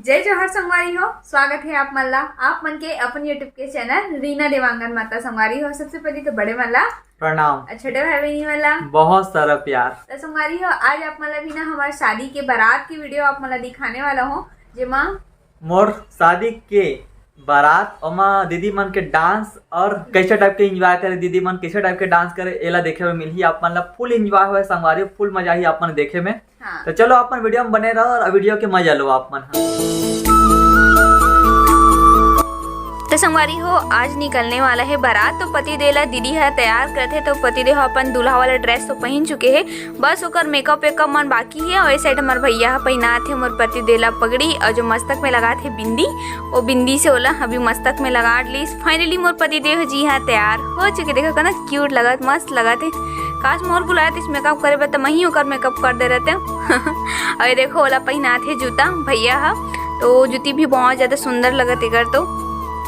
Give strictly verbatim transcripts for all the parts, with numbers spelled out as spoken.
जय जोहार संगवारी हो, स्वागत है आप मन ला आप मन के अपन YouTube के चैनल रीना देवांगन माता। संगवारी हो, सबसे पहले तो बड़े मन ला प्रणाम। और छोटे भाई बहनी मन ला बहुत सारा प्यार। तो संगवारी हो, आज आप मन ला भी ना हमारे शादी के बारात की वीडियो आप मन ला दिखाने वाला हूँ, जेमा मोर शादी के बारात, ओमा दीदी मन के डांस और कैसे टाइप के एंजॉय करे, दीदी मन कैसे टाइप के डांस करे, एला देखे में मिलही आप मन ला। फुल एंजॉय होए संगवारी, फुल मजा ही आप मन देखे में। हाँ। तो चलो आप मन वीडियो में बने रहो और वीडियो के मजा लो आप मन। तो संगवारी हो, आज निकलने वाला है बारात, तो पति देव ला दीदी ह तैयार करथे, तो पति देव ह अपन दूल्हा वाला ड्रेस तो पहन चुके हैं, बस ओकर मेकअप वेकअप मन बाकी है। और ये साइड हमार भैया ह पहिनात हे मोर पति देव ला पगड़ी, और जो मस्तक में लगात हे बिंदी, वो बिंदी से ओला अभी मस्तक में लगा लीस। फाइनली मोर पति देव जी ह तैयार हो चुके, देखो कितना क्यूट लगत, मस्त लगत हे। काश मोर बुलाए थे मेकअप करे बर, त मैं ही ओकर मेकअप कर दे रहते। और ये देखो, ओला पहिनात हे जूता भैया ह, तो जूती भी बहुत ज्यादा सुंदर लगत एकर तो।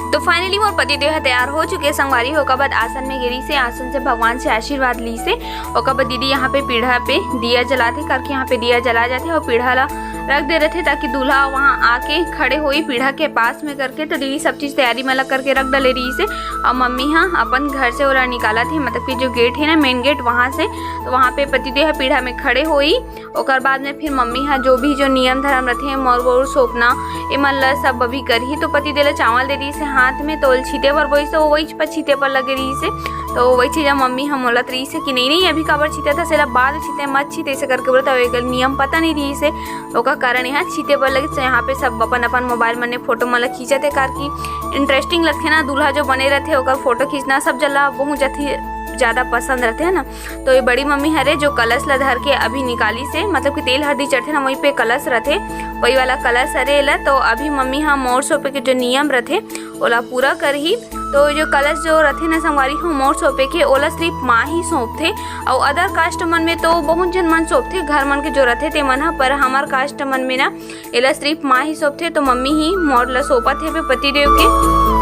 तो फाइनली मोर पति देव ह तैयार हो चुके संगवारी हो। ओकर बाद आसन में गिरी से, आसन से भगवान से आशीर्वाद ली से। ओकर बाद दीदी यहाँ पे पीढ़ा पे दिया जलाथे, करके यहाँ पे दिया जला जाथे और पीढ़ा ला रख दे रहथे, ताकि दूल्हा वहाँ आके खड़े होई पीढ़ा के पास में करके। तो दीदी सब चीज तैयारी मन ला करके रख डले रही से, और मम्मी हाँ अपन घर से ओला निकालत हे, मतलब कि जो गेट है ना, मेन गेट, वहाँ से। तो वहाँ पे पति देव ह पीढ़ा में खड़े होई। ओकर बाद में फिर मम्मी ह जो भी जो नियम धर्म रथे, मोर वोर सौंपना, ए मन ल सब अभी करही। तो पति देव ल चावल दे दिस हे हाथ में, तो ओल छीते बर बोइस, तो वही पर छीते पर लगे रहिस हे। तो वही चीज मम्मी ह मोलत रहिस हे कि नहीं, नहीं, अभी काबर छीते था, सेला बाद छीते, मत छीते, ऐसे करके बोले। तो एकर नियम पता नहीं रहिस हे, ओकर कारण यहाँ छीते पर लगे। तो यहाँ पे सब अपन अपन मोबाइल मन में फोटो मन ल खींचत हे, कार की इंटरेस्टिंग लगथे ना, दूल्हा जो बने रहथे ओकर फोटो खींचना सब जला बहुत ज्यादा ज्यादा पसंद रहथे, है ना। तो ये बड़ी मम्मी हरे जो कलश ला धर के अभी निकाली से, मतलब कि तेल हरदी चढ़थे ना, वहीं पे कलश रहथे, वही वाला कलश हरे एला। तो अभी मम्मी ह मोर सौंपे के जो नियम रहथे, ओला पूरा करही। तो जो कलश जो रहथे ना संगवारी हो, मोर सौंपे के, ओला सिर्फ माँ ही सौंपथे। और अदर कास्ट मन में तो बहुत झन मन सौंपथे, घर मन के जो रहथे ते मन ह, पर हमार कास्ट मन में ना एला सिर्फ माँ ही सौंपथे, तो मम्मी ही मोर ला सौंपत हेवे पति देव के।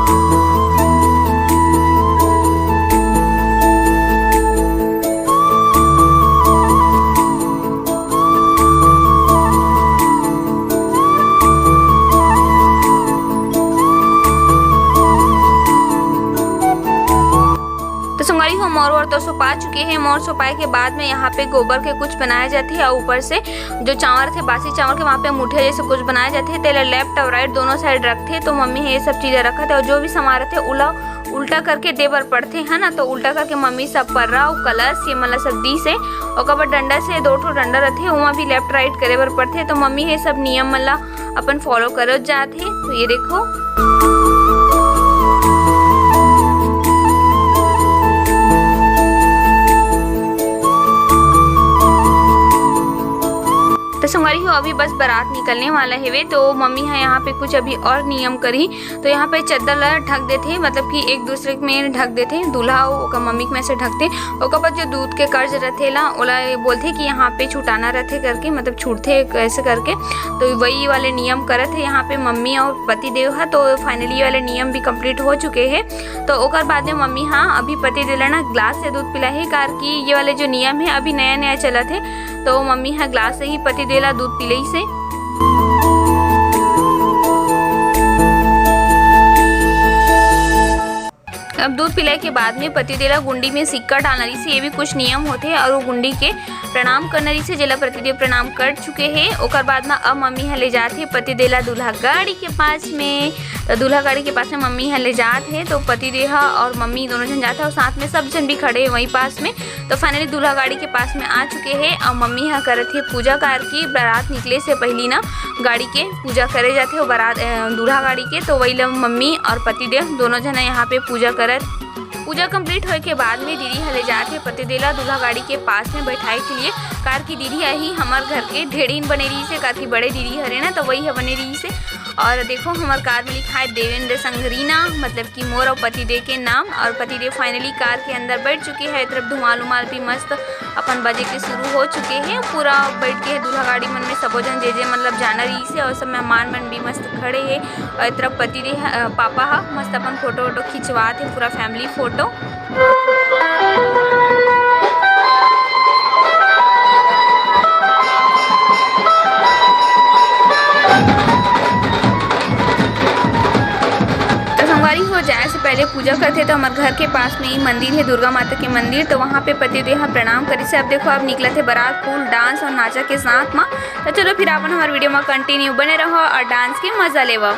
तो संगवारी हो, मोर वोर तो सौंपा चुके हैं। मोर सौंपाए के बाद में यहाँ पे गोबर के कुछ बनाया जाथे और ऊपर से जो चावल रथे, बासी चावल के, वहाँ पे मुठिया जैसे कुछ बनाए जाथे, तेला लेफ्ट और राइट दोनों साइड रखथे। तो मम्मी ह ये सब चीजें रखत हे और जो भी सामान रथे, ओला उल्टा करके दे बर पड़थे, है ना। तो उल्टा करके मम्मी सब पर्रा अउ कलश ये मन ला सब दीस हे। ओकर बाद डंडा से, दो ठो डंडा रथे, ओमा भी लेफ्ट राइट करे बर पड़थे। तो मम्मी ह ये सब नियम मन ला अपन फॉलो करत जात हे। तो ये देखो, तो संगवारी हो, अभी बस बारात निकलने वाला हेवे, तो मम्मी ह यहाँ पे कुछ अभी और नियम करही। तो यहाँ पे चद्दर ला ढक देथे, मतलब कि एक दूसरे में ढक देथे, दूल्हा अउ ओकर मम्मी के में से ढकथे। ओकर बाद जो दूध के कर्ज रथे ला, ओला बोलथे कि यहाँ पे छुटाना रथे करके, मतलब छूटथे ऐसे करके। तो वही वाले नियम करत हे यहाँ पे मम्मी और पति देव ह। तो फाइनली ये वाले नियम भी कंप्लीट हो चुके हैं। तो ओकर बाद में मम्मी ह अभी पति देव ला ना ग्लास से दूध पिलाही, कार कि ये वाले जो नियम है अभी नया नया चलत है। तो मम्मी ह ग्लास से ही पति देव ला दूध पिलई से। अब दूध पिलाए के बाद में पति देव ला गुंडी में सिक्का डालना रहिसे, ये भी कुछ नियम होथे। और वो गुंडी के प्रणाम करना रहिसे, जेला पति देव प्रणाम कर चुके हे। ओकर बाद में अब मम्मी ह ले जात हे पति देव ला दूल्हा गाड़ी के पास में। तो दूल्हा गाड़ी के पास में मम्मी ह ले जात हे, तो पति देव ह और मम्मी दोनों झन जात हे और साथ में सब झन भी खड़े हे वहीं पास में। तो फाइनली दूल्हा गाड़ी के पास में आ चुके हे और मम्मी ह करत हे पूजा, कार की बारात निकले से पहली ना गाड़ी के पूजा करे जाथे, वो बारात, अ, दूल्हा गाड़ी के। तो वही ल मम्मी और पति देव दोनों झन यहाँ पे पूजा करत, पूजा कंप्लीट होए के बाद में दीदी ह ले जात हे पति देव ला दूल्हा गाड़ी के पास में बैठाए के लिए, कार की दीदी ह ही हमार घर के ढेड़ीन बने रहिसे, कार की बड़े दीदी हरे ना, तो वही ह बने रहिसे। और देखो, हमार कार में लिखा है देवेंद्र संग रीना, मतलब कि मोर और पति देव के नाम। और पति देव फाइनली कार के अंदर बैठ चुके हैं। ए तरफ धुमाल उमाल भी मस्त अपन बजे के शुरू हो चुके हैं। पूरा बैठ के दूल्हा गाड़ी मन में सबो झन जे जे मतलब जाना रहिसे, और सब मेहमान मन भी मस्त खड़े हैं। और ए तरफ पति देव ह, अ, पापा ह मस्त अपन फोटो वोटो खिंचवात हे, पूरा फैमिली फोटो। पहले पूजा करथे तो हमर घर के पास में ही मंदिर है, दुर्गा माता के मंदिर, तो वहाँ पे पतिदेव यहाँ प्रणाम करिस। अब देखो, अब निकलत हे बारात full dance और नाचा के साथ मा। तो चलो फिर अपन हमारे video में continue बने रहो और dance के मजा लेवो।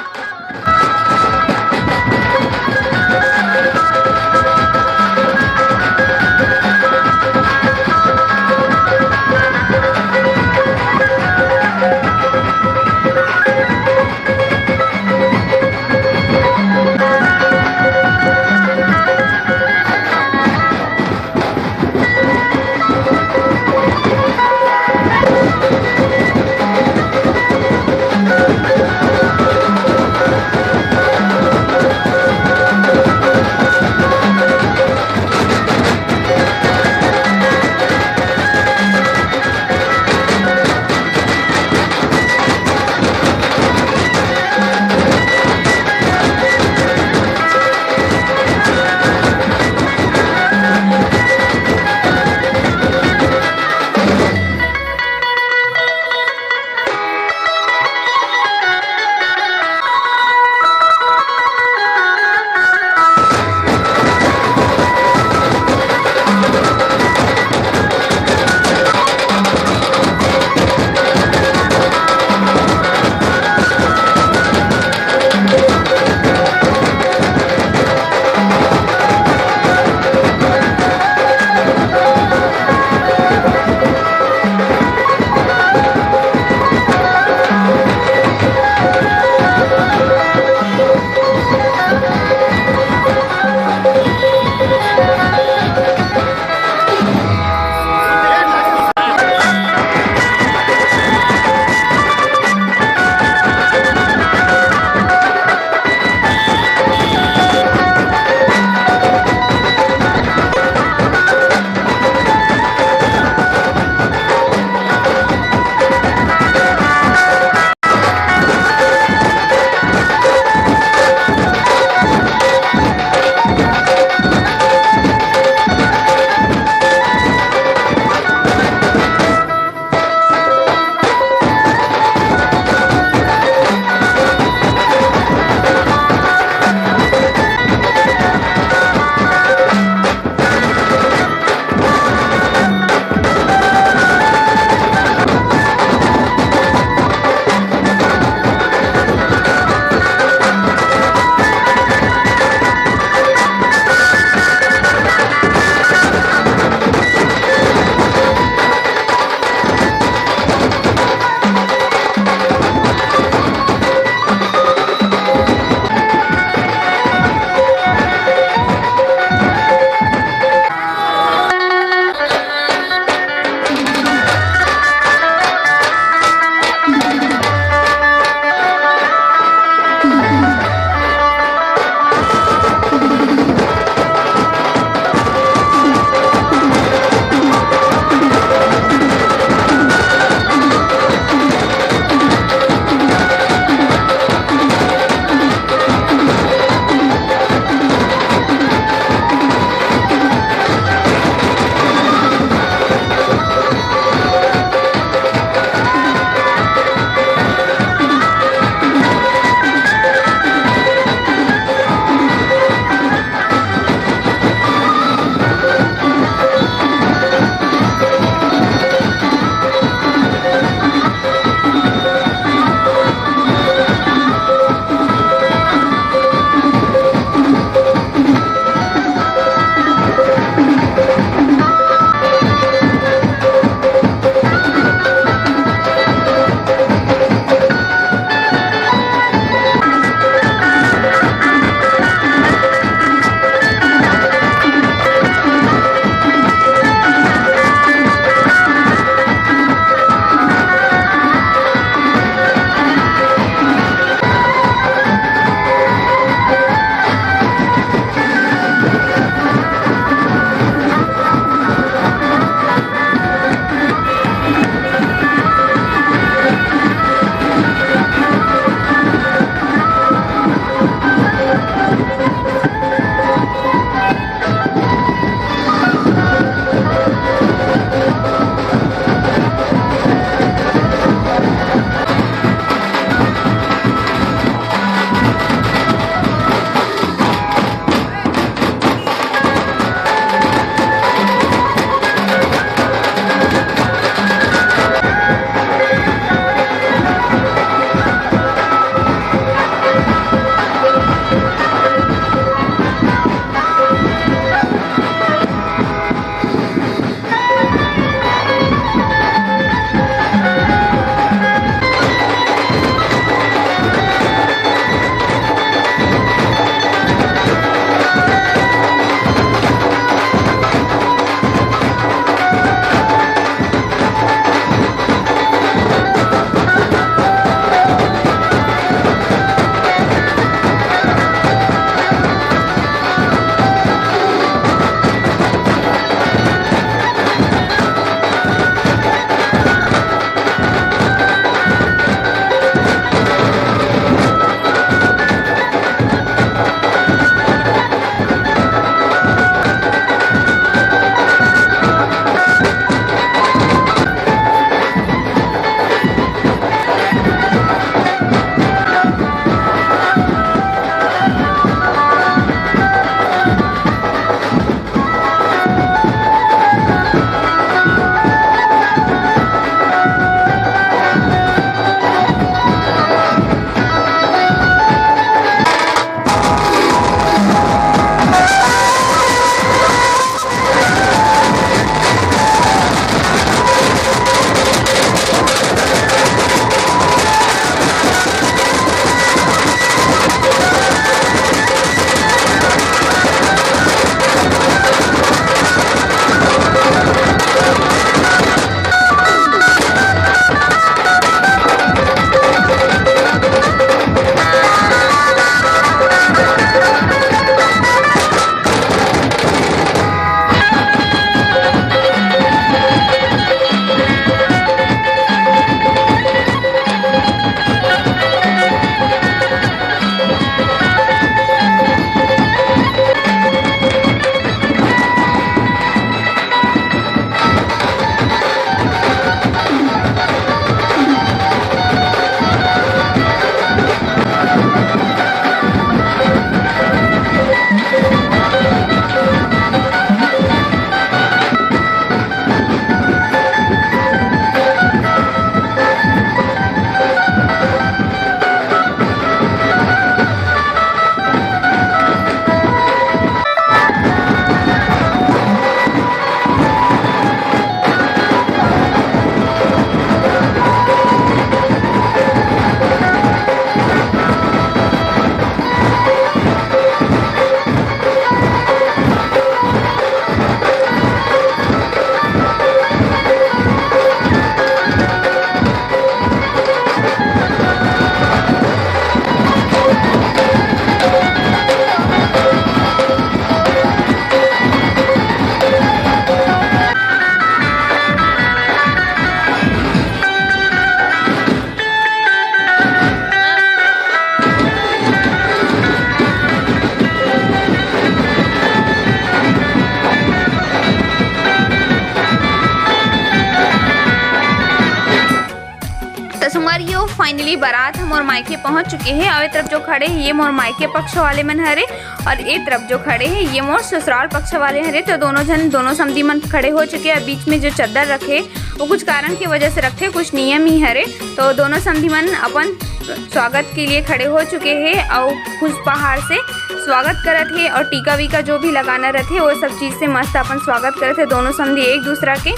फाइनली बारात ह मोर मायके पहुंच चुके हे। और ए तरफ जो खड़े हे, ये मोर मायके पक्ष वाले मन हरे, और ए तरफ जो खड़े हे, ये मोर ससुराल पक्ष वाले हरे। तो दोनों झन, दोनों समधी मन खड़े हो चुके हे। अब बीच में जो चद्दर रखे, वो कुछ कारण की वजह से रखे, कुछ नियम ही हरे। तो दोनों समधी मन अपन स्वागत के लिए खड़े हो चुके हे और पुष्पहार से स्वागत करत हे और टीका वीका जो भी लगाना रहथे, वो सब चीज से मस्त अपन स्वागत करत हे दोनों समधी एक दूसरा के।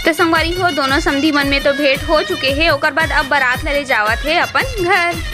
तो संगवारी हो, दोनों समधी मन में तो भेंट हो चुके हे। ओकर बाद अब बारात ला ले जावत हे अपन घर।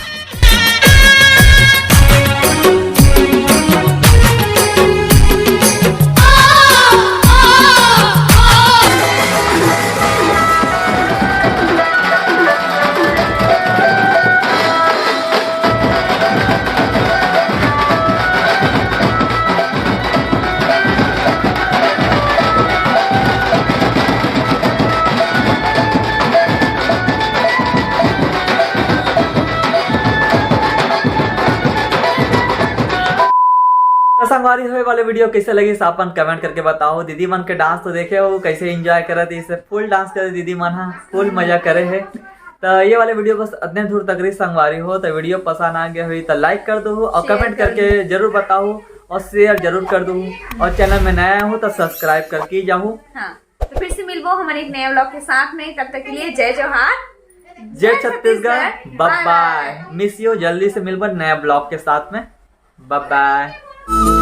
तो संगवारी हो, ये वाले वीडियो कैसे लगिस, अपन कमेंट करके बताओ। दीदी मन के डांस तो देखे हो, कैसे एंजॉय करत हे, इसे फुल डांस करे दीदी मन हा, फुल मजा करे हे। तो ये वाले वीडियो बस अतने दूर तक रही संगवारी हो। तो वीडियो पसंद आ गया हुई तो लाइक कर दो और शेयर कमेंट कर करके दो। जरूर बताओ और शेयर जरूर कर दो। और चैनल में नया हो तो सब्सक्राइब करके जाओ। हाँ, तो फिर से मिलबो हमन एक नए व्लॉग के साथ में। तब तक के लिए जय जोहार, जय छत्तीसगढ़। बाय बाय। मिस यू। जल्दी से मिलबो नया ब्लॉग के साथ में। बाय बाय।